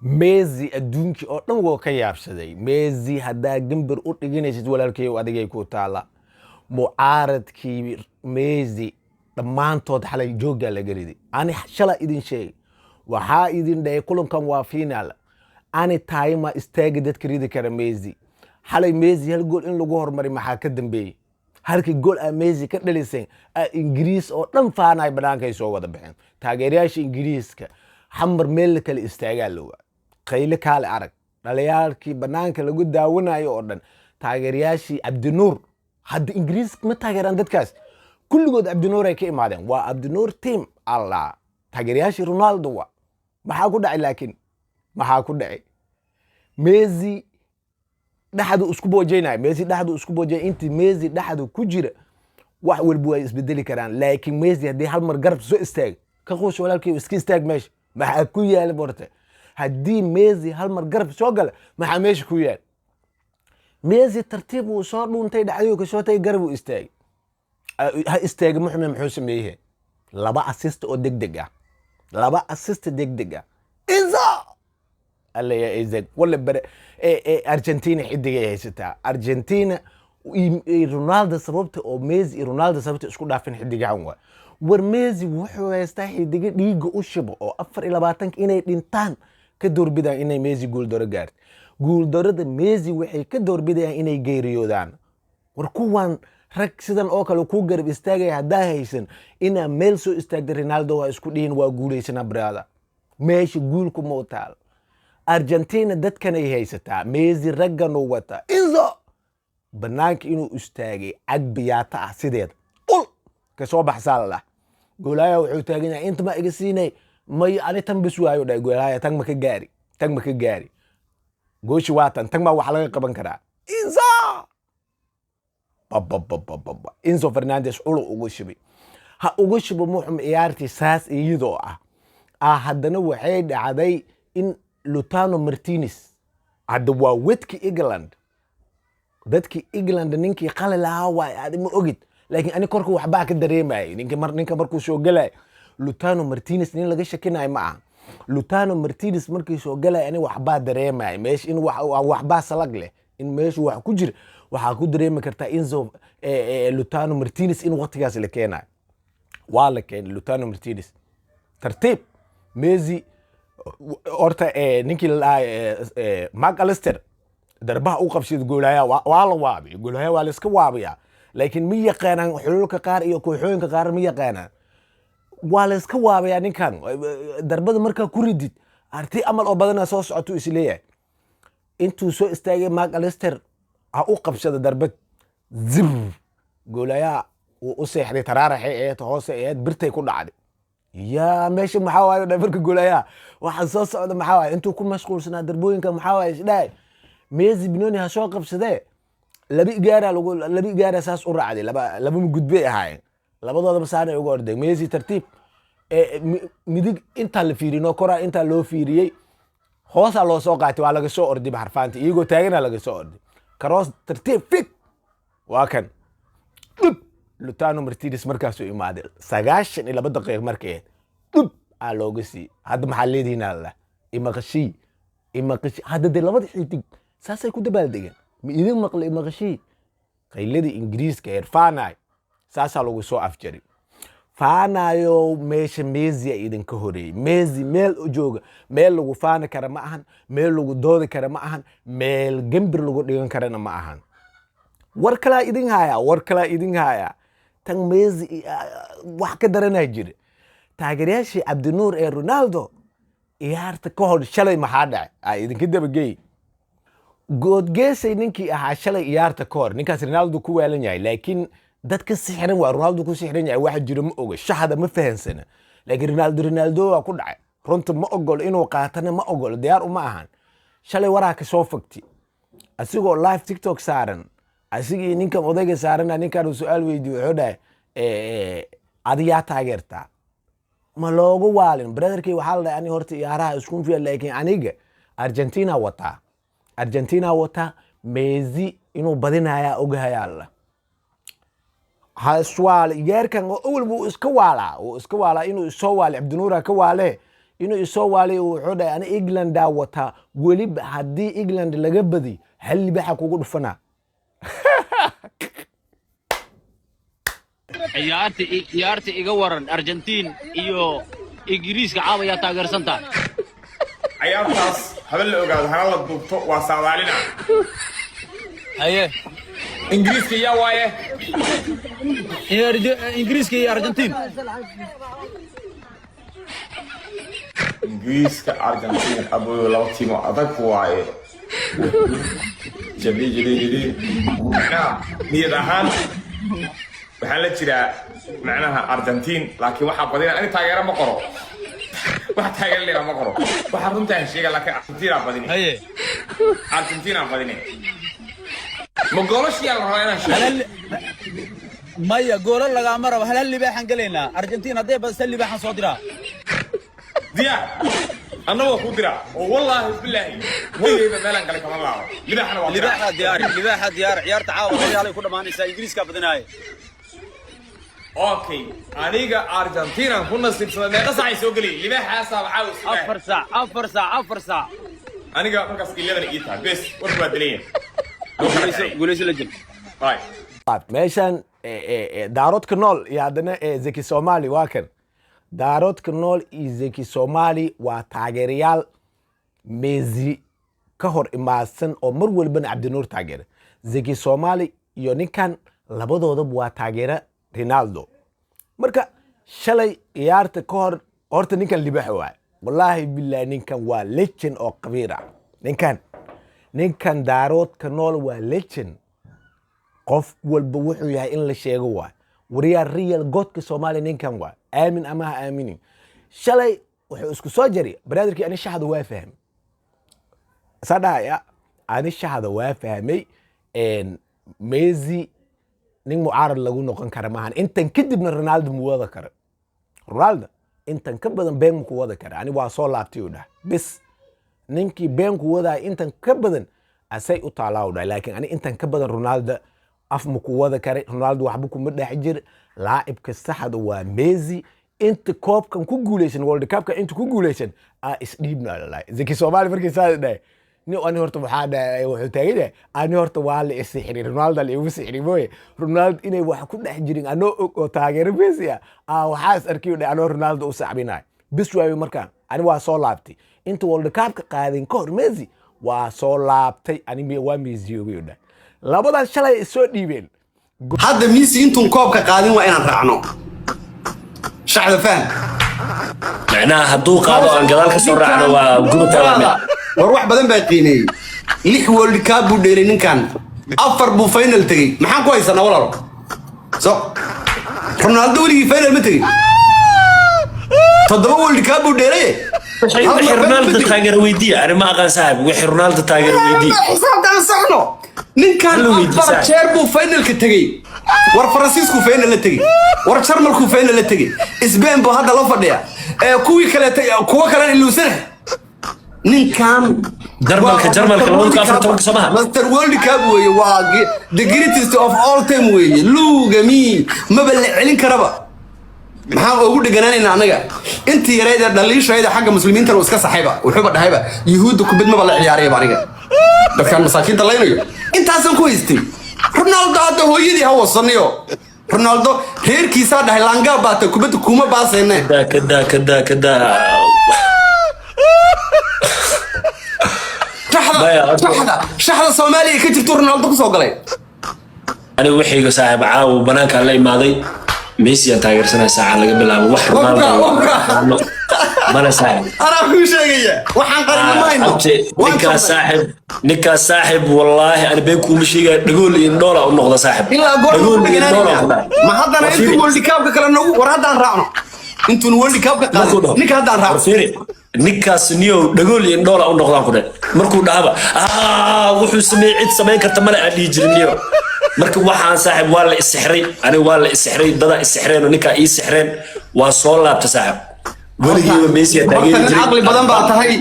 Messi adduunkii oo dhan wuu ka yaabsaday. Messi haddaa gambar u dhiganaysid, walaalkayow, adigay ku taala. Mucaaradkii Messi dhammaantood xalay jooggaa laga riday. Ani shala idin sheegay, waxaa idin dhahay kulankan waa final, ani taayma istaaga dadka ridi kara Messi. Xalay Messi hal gool in lagu hormaray maxaa ka dambeeyey? Halkii gool aa Messi ka dhaliseen aa Ingiriis oo dhan faanay, banaankay soo wada baxeen taageerayaasha Ingiriiska. Xamar meel la kala istaagaa la waa qayle kaale arag, dhalayaalkii banaanka lagu daawanayo oo dhan, taageerayaashii Cabdinuur. Hadda Ingiriis ma taageeraan dadkaas, kulligood Cabdinuur ay ka imaadeen, waa Cabdinuur team allah, taageerayaashii Ronaldo wa. Maxaa ku dhacay? Laakiin maxaa ku dhacay? Messi dhexdu isku boojaynaya, Messi dhexdu isku boojay. Intii Messi dhexdu ku jira wax walba way isbedeli karaan, laakiin Messi haddii hal mar garab soo istaag ka quus, walaalkay, iska istaag. Meesha maxaa ku yaala borte? Haddii Messi hal mar garab soo gala, maxaa meesha ku yaal? Messi tartiib wuu soo dhuuntay, dhacdayuu ka soo tagay, garab uu istaagay. Ha istaagay muxume, muxuu sameeyey? Laba assist oo degdeg ah, laba assist degdeg ah. Enzo alla ya Isaac wala bare ee Argentina xidigay haysataa. Argentina Ronaldo, sababta oo Messi iyo Ronaldo sababta isku dhaafin xidigahan waa war Messi wuxuu haystaa xidiga dhiiga u shubo oo 24-ka inay dhintaan ka doorbidaan inay Messi guuldaro gaarto. Guuldarada Messi waxay ka doorbidayaan inay geeriyoodaan. War kuwan rag sidan oo kale ku garab istaagaya haddaa haysan, inaa meel soo istaagta Ronaldo waa isku dhihin waa guulaysana. Brada, meesha guulku mau taal. Argentina dadkanay haysataa, Messi ragganuu wataa. Enzo banaanka inuu istaagay cag biyaata ah sideeda ul ka soo baxsaa la lah. Goolaaya wuxuu taagan yahay, inta ma iga siinay may ani tan bes waayo dhahay. Goolaaya tan ma ka gaari, tan ma ka gaari. Gooshi waa tan, tan baa wax laga qaban karaa. Enzo bababababa, Enzo Fernandez ulu ugu shubay, ha ugu shubo muxum. Ciyaartii saas iyadoo ah haddana waxay dhacday in Lautaro Martinez, hadda waa wedki England, dadkii England ninkii qali lahaa waay, adi ma ogid, laakiin ani korka waxbaa ka dareemayay. Ninka mar ninka markuu soo galay Lautaro Martinez, nin laga shakinayo ma aha. Lautaro Martinez markii soo galay ani waxbaa dareemayay meesha in waxbaa salag leh, in meeshu wax ku jira. Waxaa ku dareemi kartaa Enzo Lautaro Martinez in waqtigaas la keenayo. Waa la keenay Lautaro Martinez tartiib. Messi horta ninkii la dhahay Mac Allister darbaha u qabsida goolaya waa la waabiya, goolaya waa la iska waabiyaa, laakiin ma yaqaanaan xululka qaar iyo kooxooyinka qaar ma yaqaanaan, waa la iska waabayaa. Ninkan darbada markaa ku ridid arti amal oo badana soo socotuu isleeyahay. Intuu soo istaagay Mac Allister ha u qabsada darbad zib, goolayaha wuu u seexday, taraaraxay ahayd, hoose ahayd, birtay ku dhacday. Yaa meesha maxaa waaye dhahay marka goolayaha waxa soo socda maxaa waaye? Intuu ku mashquulsanaa darbooyinka maxaa waaye isdhahay, Messi binoni ha soo qabsadee, laba igaara lagu laba igaara saas u raacday, laba laba gudbay ahaayeen, labadoodaba saanay uga orday. Messi tartiib midig intaa la fiirino, koraa intaa loo fiiriyey, hoosaa loo soo qaatay, waa laga soo orday harfaanta, iyagoo taagana laga soo orday. Karoos tartiib fig, waa kan dhub. Lautaro Martinez markaasuu imaaday 92 daqiiq markay ahayd, dhub aa looga siiyey. Hadda maxaa leedihiin? Allah imaqashii, imaqashii. Hadda dee labada xidig saasay ku dabaaldegeen, ma idin maqla imaqashii qayladii Ingiriiska heer faanay, saasaa lagu soo afjaray faanayo. Meesha Messi a idinka horeeyey. Messi meel u jooga, meel lagu faani kara ma ahan, meel lagu doodi kara ma ahan, meel gembir lagu dhigan karana ma ahan. War kalaa idin haya, war kalaa idin haya. Tan Messi wax ka daranaa jira. Taageerayaashii Cabdinuur ee Ronaldo ciyaarta ka hor shalay maxaa dhacay? Aa idinka dabageey. Goodgeesay ninkii ahaa shalay ciyaarta ka hor, ninkaas Ronaldo ku waalan yahay, laakiin dad ka sixiran waa Ronaldo ku sixiran yahay. Waxa jira ma oga, shaxda ma fahansana, laakiin Ronaldo Ronaldo waa ku dhacay. Runta ma ogolo, inuu qaatana ma ogolo, diyaar uma ahan. Shalay waraa ka soo fogti asigoo live TikTok saaran, asigii ninkan odayga saarana. Ninkan uu su-aal weydiiye, wuxuu dhahay, "Adi yaa taageertaa?" Ma loogu waalin brotherkii. Waxaa la dhahay, ani horta ciyaaraha isku fiya, laakiin aniga Argentina wataa, Argentina wataa, Messi inuu badinayaa ogahayaa la haswaal yeerkan oo awal buu iska waalaa, uu iska waalaa inuu isoo waale. Cabdinuura ka waale. Inuu isoo waalay, wuxuu dhahay, "Ani Englandaa wataa, weliba haddii England laga badiy hal libaxa kugu dhufanaa." Ciyaarta iga waran, Argentiin iyo Ingiriiska caawa, yaa taageersan tahay? Cayaartaas haben la ogaado, hana la duubto, waa saadaalina. Haye. Ingiriiska yaa waaye? Ingiriiska iyo Argentiin. Ingiriiska, Argentin, aboyo, laba tiimo adag waaye. Jabi jabi jabi, macnaha niyad ahaan waxaan la jiraa macnaha Argentin, laakiin waxaa badina, ani taageero ma qoro, wax taageero leeyahay ma qoro, waxaa runtaan sheega, laakiin Argentina badini. Haye. Argentina badini. Ma goolashiyaa la rabaa inaan sheego? Maya, goolo lagaama rabo. Hal hal libaaxaan gelaynaa. Argentiin hadday badiso, libaaxaan soo diraa. Diyaar, anna waa ku diraa oo wallaahi bilaahi weligayba meelaan galay kama laabo, libaaxna waa diraa. Libaaxa diyaari, libaaxa diyaari. Ciyaarta caawa horyaalay ku dhammaanaysaa, Ingiriiskaa badinaaye. Okay, aniga Argentinaan ku nasiibsaday. Meeqa saacay soo geliyay libaaxaasaaba caawa isku? 4 saac, 4 saac, 4 saac. Aniga markaas 11 ii tahay bes, warku waa dilan yahay. Guuleyso, guuleyso la jil. Bye. Meeshan Daaroodka Nool iyo haddana Zeki Somali waa kan. Daaroodka Nool iyo Zeki Somali waa taageerayaal Messi ka hor imaadsan oo mar walbana Cabdinuur taageera. Zeki Somali iyo ninkan labadoodaba waa taageera Ronaldo. Marka shalay ciyaarta ka hor, horta ninkan libax waay, wallaahi billahi, ninkan waa legend oo qabiir ah. Ninkan Daaroodka Nool waa legend. Qof walba wuxuu yahay in la sheego waay. Wariyaa, real godka Soomaaliya ninkan waay, aamin ama ha aaminin. Shalay wuxuu isku soo jari baraadirkii, "Ani shaxda waa fahmay," saa dhahaya, "Ani shaxda waa fahmay, Messi nin mucaarad lagu noqon kara maahan. Intan kadibna Ronaldo mu wada kara, Ronaldo intan ka badan been mu ku wada kara. Ani waa soo laabtay," uu dhahay. "Bis ninkii been ku wadaya intan ka badan asay u taalaa," u dhahay, "laakiin ani intan ka badan Ronaldo af ma ku wada kare. Ronaldo waxba kuma dhex jir. Laacibka saxda waa Messi. Inta koobkan ku guuleysan, World Cupka inta ku guuleysan, aa isdhiibna," lalahay. Zaki Soomaali markii saa dhahay, ni ani horta waxaa dhahay, wuxuu taagan yahay, "Ani horta waa la isixri, Ronaldo la igu sixri mooye. Ronaldo inay wax ku dhex jirin anoo og oo taageero Messi ah, aa waxaas arkay," dhahay, "anoo Ronaldo u sacbinayo bis waayo. Markaan ani waa soo laabtay, inta World Cupka qaadin ka hor Messi waa soo laabtay. Ani waa Messi-oobay," dhahay. Labadan shalay is soo dhiibeen. Hadda Messi intuun koobka qaadin waa inaan raacno shaxda, faham. Macnaha hadduu qaado aan gadaal ka soo raacno, waa gudubka la mid. War, wax badan baa qiimeeyey. Lix World Cup buu dheelay ninkan, afar buu final tegey. Maxaan ku haysanaa, walaalo? So Ronaldo weligii final ma tegey. Toddoba World Cup buu dheelay. Wixii Ronaldo taageero weydiiya, ani ma aqaan saaxib. Wixii Ronaldo taageero weydiiya. Xisaabtaan saxno. Ninkan Hala weydiisaa. afar jeer buu finalka tegey. War, Faransiisku final la tegey, war, Jarmalku final la tegey, Spain buu hadda la fadhiya, ee kuwii kaleeta, kuwo kalena iluusana ninkan. Jarmalka 2014 soo maha? Master World Cup weeye, waa the greatest of all time weeye. Luugami maba la celin karaba. Maxaan ugu dheganaanaynaa annaga? Intii yareyd ee dhaliishayda xagga muslimiintana uu iska saxayba, wuxuuba dhahayba, "Yuhuudda kubad maba la ciyaarayba aniga, dadkaan masaakiinta laynayo." Intaasaan ku haystay. Ronaldo hadda hooyadii ha wasaniyo. Ronaldo reerkiisaa dhahay, "Laangaab baata, kubadda kuma baasayne." Kada kada kada kada. Maya, Shaxda Soomaaliya ka jirto Ronaldo kusoo galay. Aniga wixayga saaxiib caawa banaankaan la imaaday, Messi aan taageersanaya saaca laga bilaabo. Wax Ronaldo Wabka. mana saaxiib. Anaa kuu sheegaya, waxaan qarina ma hayno. Abti, Waan ninkaas jabnay. saaxiib, ninkaas saaxiib, wallaahi ani been kuuma sheegaya, dhagool iyo indhoola u noqda saaxiib. Ilaa goor Dhagool iyo indhoola ku dhahay. ma haddana War intuu fiiri. World Cupka kale nagu, war, haddaan raacno intuun World Cupka Markuu qaadin dhaho ninka haddaan war raacno. fiiri, ninkaas niyow dhagool iyo indhoola u noqdaan ku dhe. Markuu dhahaba, "Aa, wuxuu sameeyey cid samayn karta male," aan dhihi jirin niyo. Marka waxaan saaxiib waa la isixray, aniga waa la isixray, dadaa isixreen oo ninkaa ii sixreen, waa soo laabta saaxiib. Weligiiba Messi aa Horta taageeri nin jiray. caqli badan baa tahay.